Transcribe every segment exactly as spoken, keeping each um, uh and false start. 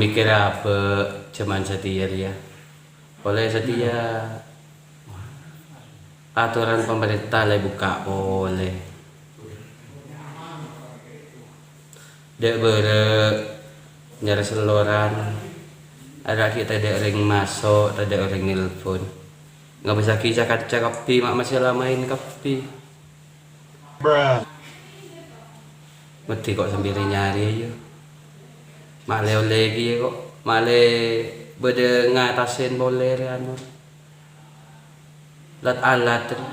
Pèkkèr abâ' jhâman satèya rèya. Polè satèya atoran pamarènta la èbukka' polè. Dâ' bârâ' nyarè selloran, arè ghi' tadâ' orèng maso', tadâ' orèng nelpon. Ngabâssaghi ca-kanca kabbhi, ma' masalah maèn kabbhi. Mèddhi ko' sambi rè-nyarè, yâ. Ma' lè-ollè kèya ko', ma' lè bâdâ ngatasèn polè rè anu. Lat-alat rè.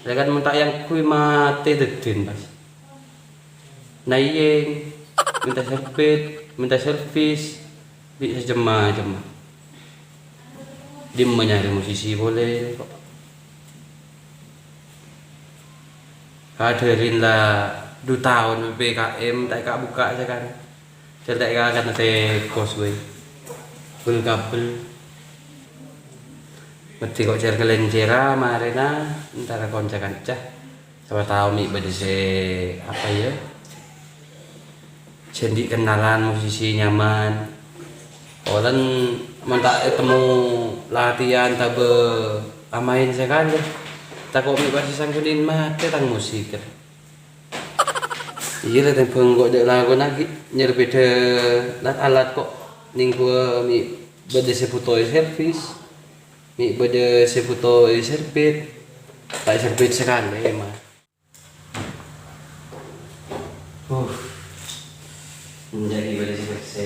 Rè kan mon ta' èyangghuy matè dâddhin, pas. Nayèng, mènta serbèt, mènta servis, bi' sacem-macem. Dimma nyarè musisi polè, ko'. Kadhârin la du taon P P K M ta' èka'-bukka' sakalè. Cèlèk ka kan tèkos, wèh. Bel-kabel. Mèddhi ko' cèr-kalèncèra marèna antara konca-kanca. Sapa tao mè' bâdâ sè, apa, yâ? Sè andi' kennalan musisi nyaman. Polana mon ta' ètemmo latihan tabâ amaèn sakalè, tako' mè' pas sè sanggunin matè tang musik. Iyâ la, tembhâng ko' jhâ' lakona ghi' nyerbèdhâ lat-alat ko'. Nèng ghuwâ mè' bâdâ sè bhuto èservis, mè' bâdâ sè bhuto èserbèt, ta' èserbèt sakalè, emma. Huh. Menjadi bâdâ sè bersè.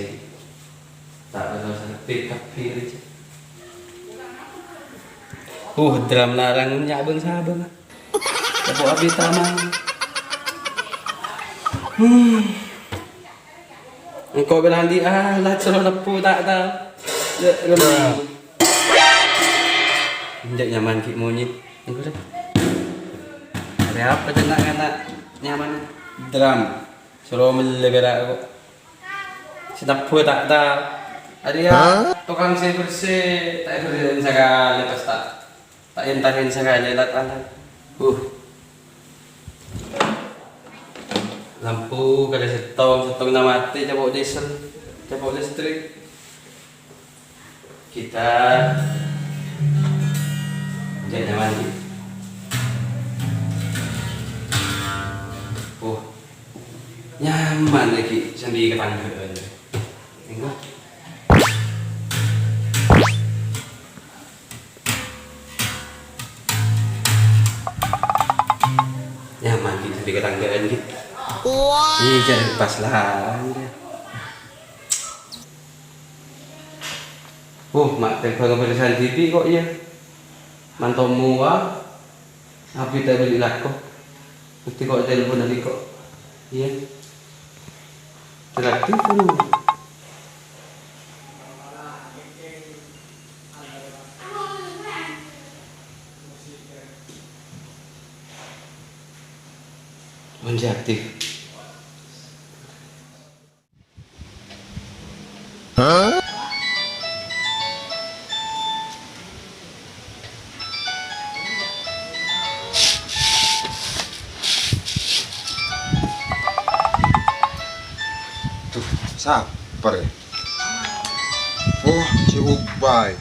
Ta' bakal serbèt kabbhi rèya. Huh, drum larang nya' bâng-sabâng. Lepo abit taman. Hmm. Engko' berandi alat soro leppo ta' ta. Ya, ya. Enjâ' nyaman ghi' monyè. Engko' deh. Arè apa ta' na'-kana' nyaman? Drum. Soro mellè pèra' ko'. Sè tabbhu ta' ta. Arèya tokang sè bersè, ta' èbersè'an sakalè pas ta'. Ta' èntarèn sakalè lat-alat. Huh. Lampu kadhâ' sèttong, sèttongnga matè, cabo' diesel, cabo' listrik. Gitar. Jhâ' nyaman, Ki. Oh. Nyaman lagi sambi katangghâ'ân. Engko'. Nyaman, Ki, sambi katangghâ'ân, Ki. Wah. Iyâ, jhâ' pas larang, yâ. Oh, ma' tèmbhâng bârâsân dhibi' ko', iyâ. Mantomo, wa. Abit ta' bâli' lako. Mèntè ko' telpon abit ko'. Iyâ. Traktir kan. Mon jâ' aktif. Duh, sapa rè? Oh, Cè' Ubay.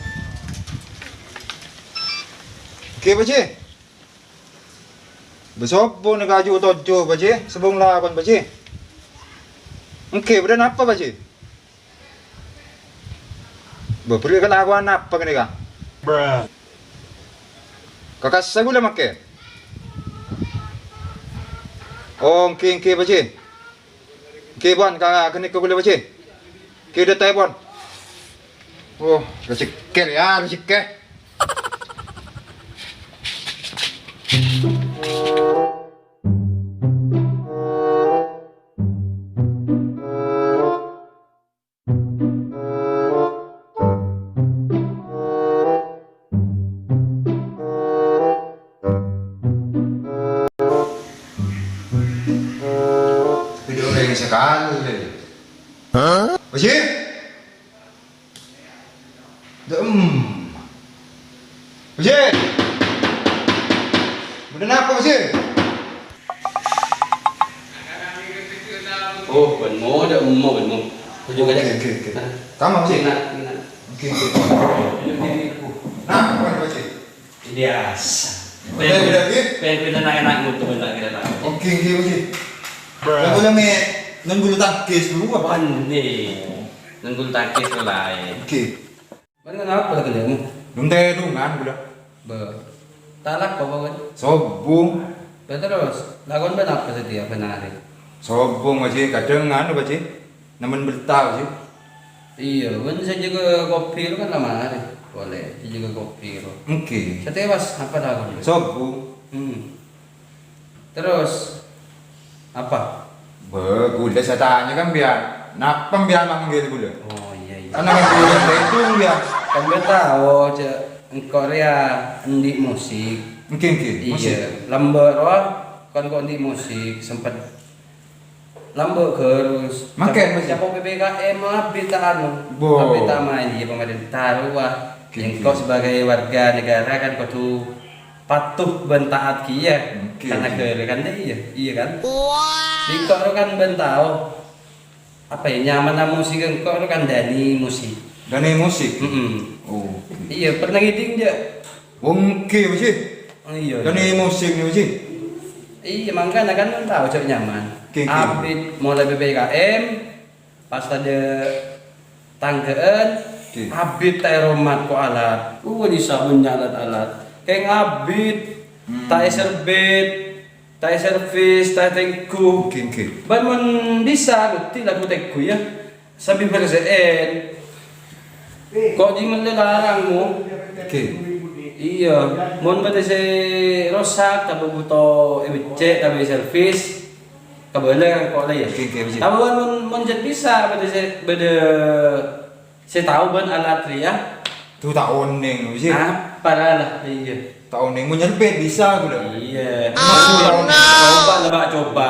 Kè, Pak Jè? Bâ' sobbhu nèka aju tojjhu, Pak Jè, sobbhu lakon, Pak Jè. Èngghi, bâdâ napa, Pak Jè? Bâ', bâri' kalakowan napa ghânèka? Kakassa ghulâ makkè. Oh, èngghi, èngghi, Pak Jè. Èngghi, pon, ka ghânèka ghulâ, Pak Jè. Èngghi, dâ' ta' pon. Oh, rejhekkè, yâ, rejhekkè. Bâdâ orèng sakalè. Hah? Pak Jè? Dâ'emma. Pak Jè! Bâdâ napa, Pak Jè? Oh, bân mo, dâ'emma, bân mo. Oke, oke, oke. Hah? Tama, Pak Ji. Enak, enak. Oke, oke. Nah, apa nih, Pak Ji? Biasa. Oke, udah, Ji. Pengen, pengen enak-enak mutu, enak kira-kira. Oke, oke, Pak Ji. Lah, ghulâ mè' neng bulu tangkis dulu, apa? Andi. Neng bulu tangkis laèn. Oke. Bân kenapa la kenjhângnga? Dum tèdungan ghulâ. Bâ. Ta' alako apa, Bân? Sobung. Bâ, terros, lakon bân apa satèya bân arè? Sobung, Pak Ji. Kadhâng anu, Pak Ji. Nemmen berta, Pak Ji. Iyâ, bân sè jâgâ kopi rowa kan la marè. Polè, sè jâgâ kopi rowa. Èngghi. Satèya pas apa lakon, Bân? Sobung. Hmm. Terros, apa? Bâ, ghulâ sè atanya ka sampèyan. Napa sampèyan manggil ghulâ? Oh, iyâ, iyâ. Karena ghulâ tèdung, yâ. Kan bâ'na tao, jâ' engko' rèya andi' musik. Èngghi, èngghi, iyâ, musik. Lambâ' rowa, kan engko' andi' musik, sempet lambâ' ghârus. Mangkèn, Pak Ji. Capo' P P K M, abit ta' anu, bo, abit ta' maèn, iyâ, pemerintah rowa. Èngghi, èngghi. Engko' sebagai warga negara kan kodhu patuh bân taat kèya. Oke, ka oke. Nagara kan, iyâ, iyâ kan? Engko' ro kan bân tao. Apa yâ, nyamanna musik engko' ro kan Dani Musik. Dani Musik? Mm-mm. Oh, oke. Iyâ, pernah ngèdhing, jâ'? Èngghi, Pak Ji. Oh, iyâ, Dani iyâ. Musik nèko, Pak Ji. Iyâ, mangkana kan bân tao jâ' nyaman. Oke, oke. Abit molaè P P K M, pas tadâ' tangghâ'ân, oke, abit ta' èromat ko' alat. Uh, bisa bânnya' alat-alat. Kèng abit, hmm, ta' èserbit, ta' èservis, ta' ètengghu. Oke, oke. Bân mon bisa, ngerti lagu tengghu, yâ. Sambi bersè'èn. Ko' jiyâ mellè larang, Mo. Oke. Iyâ, mon bâdâ sè rosak, ta' bhuto èbeccè', ta' èservis. Kabâlâ kan ko' la, yâ? Oke, oke, Pak Ji. Tapè mon, mon jhât bisa, bâdâ sè, bâdâ sè tao bân alat rèya? Tuh, ta' onèng, Pak Ji. Apa la, iyâ. Ta' onèng, mon nyerbit bisa ghulâ. Iyâ. Mas, ta' onèng. Coba la, Pak, coba.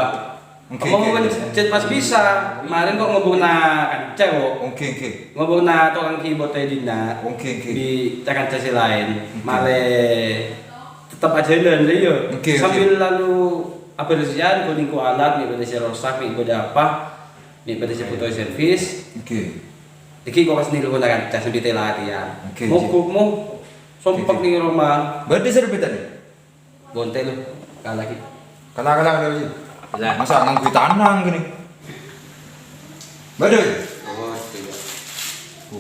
Oke, oke, oke. Mon jhât pas bisa, marèn ko' ngobungnga kanca ko'. Oke, oke. Ngobungnga tokang keyboard è dinna'. Oke, oke. Bi' ca-kanca sè laèn. Oke. Malè tetep ajhâlân, iyâ. Oke, oke. Sambil lalu abersèyan, ko' nèko alat, mè' bâdâ sè rosak, mè' bâdâ apa, mè' bâdâ sè bhuto servis. Oke. Dhâggi' ko' pas nèko la kanca sambi tè-latèyan. Oke, oke. Mogok, mo. Sompek, oke, oke, nèng roma. Bâdâ serbitan? Bontè' lu, kala ghi. Kala, kala, kala, Ji. Lah. Masa ngangghuy tanang gini? Bâdâ. Oh, tidak.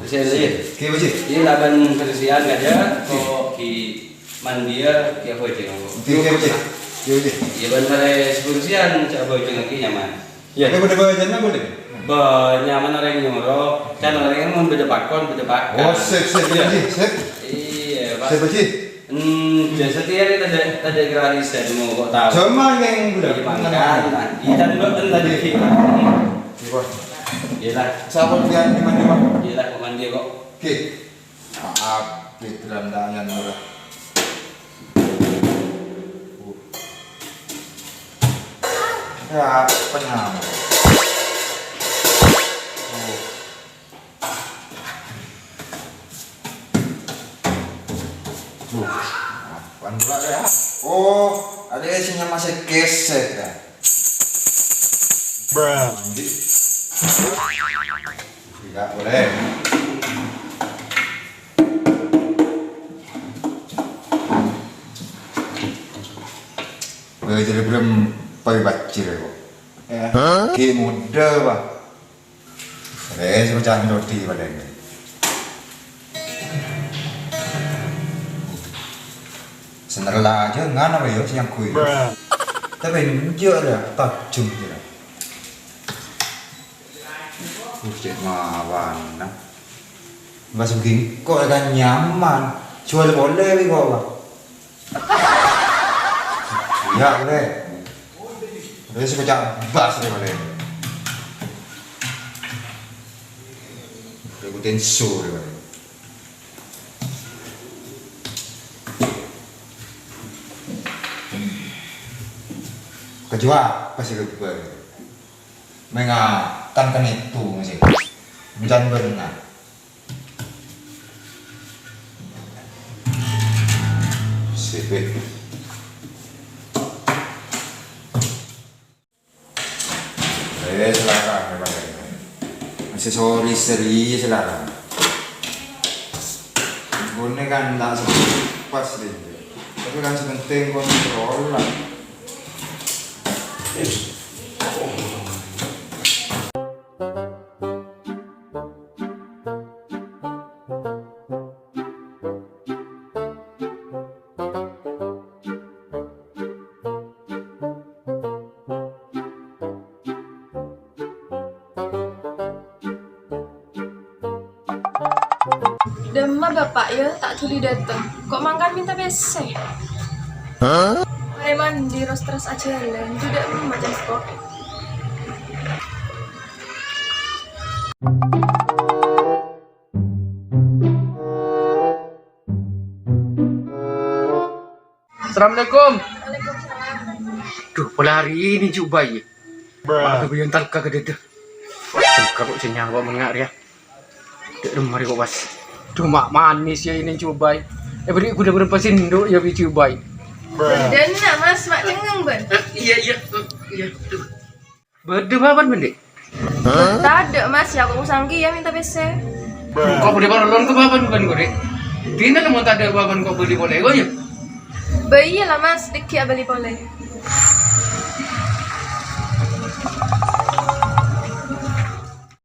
Bersih, bersih. Oke, Pak Ji. Iyâ, labân bersèyan aja, ko' ghi' mandiya, ghi' abhâjâng. Oke, oke, Pak Ji. Oke, Pak Ji. Iyâ, bân marè bersèyan, jhâ' abhâjâng ghi' nyaman. Iyâ. Ada bâdâ bhâjânna boleh? Bâ, nyaman orèng nyoro. Can orèng mon bâdâ pakon, bâdâ pakan. Oh, sip, sip, Pak Ji, sip. Iyâ, Pak. Sip, Pak Ji. Hmm, biasa tiap hari tadâ', tadâ' gratis ya, cuma kok tahu. Cuma yang udah. Iya, makan. Nah, ikan lo kan tadi. Iya, Pak. Iyalah. Siapa dia di mana, Pak? Iyalah, kok mandi kok. Oke. Maaf, di berandakan udah. Ya, apa nyamuk? Oh. Duh, apaan pula ya? Oh, ada isinya masih keset ya. Bruh. Mandi. Tidak boleh. Belajar belum pakai baju ya, kok. Ya. Hah? Ki muda, Pak. Eh, suruh jangan roti pada ini. Senerla aja, ngana wae yo, siang kui. Bruh. Tapi ini enjuk ada, tajam je lah. Uh, cek mawan, nah. Mas Uging, kok kan nyaman? Jual boleh, wi, kok, Pak? Iya, boleh. Terus kocak bas deh, boleh. Ikutin su deh, boleh. Kejual, pasti lupa. Menga, kan, kan itu, masih. Hujan berenang. Sip. Eh, silakan, silakan. Sè sori serius, Lara. Ghun kan ta' sè pas, Rin. Tapè kan sè penting kontrol, lah. Dâ'emma Bapa', yâ, ta' dhuli dâteng. Ko' mangkana mènta pèssè? Arè mandi, ros-terros ajhâlân. Dâ' dâ'emma, cangko. Assalamualaikum. Waalaikumsalam. Duh, pola hari ini jubâi. Bruh. Aku yang talka ke dada. Sengka kok cenyang kok mengak ya. Dek mari kok pas. Duh, mak manis ya ini jubâi. Eh, beri kuda berempat sendok ya bi jubâi. Bruh. Dana, Mas, mak cengeng, Bân. Eh, iya, iya. Eh, iya, duh. Bâdâ bâbân, Bân, Dek? Tadâ', Mas, ya, kok usangki ya mènta pèssè. Kok bâdâ parlon ka bâbân, Bân, kok, Dek? Dina lemon tadâ' bâbân kok bâli polè, kok, ya? Bâ iyâ la, Mas, dâgghi' abâli polè.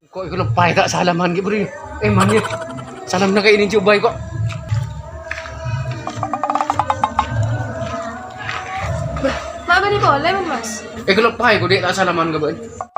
Kok èkaloppaè ta' salaman ghi' bâri'? Eh, man, ya. Salamna ka ini jubâi, kok. Bâ, ma' bâli polè, Bân, Mas? Èkaloppaè kok, Dek, ta' salaman ka bâ'na.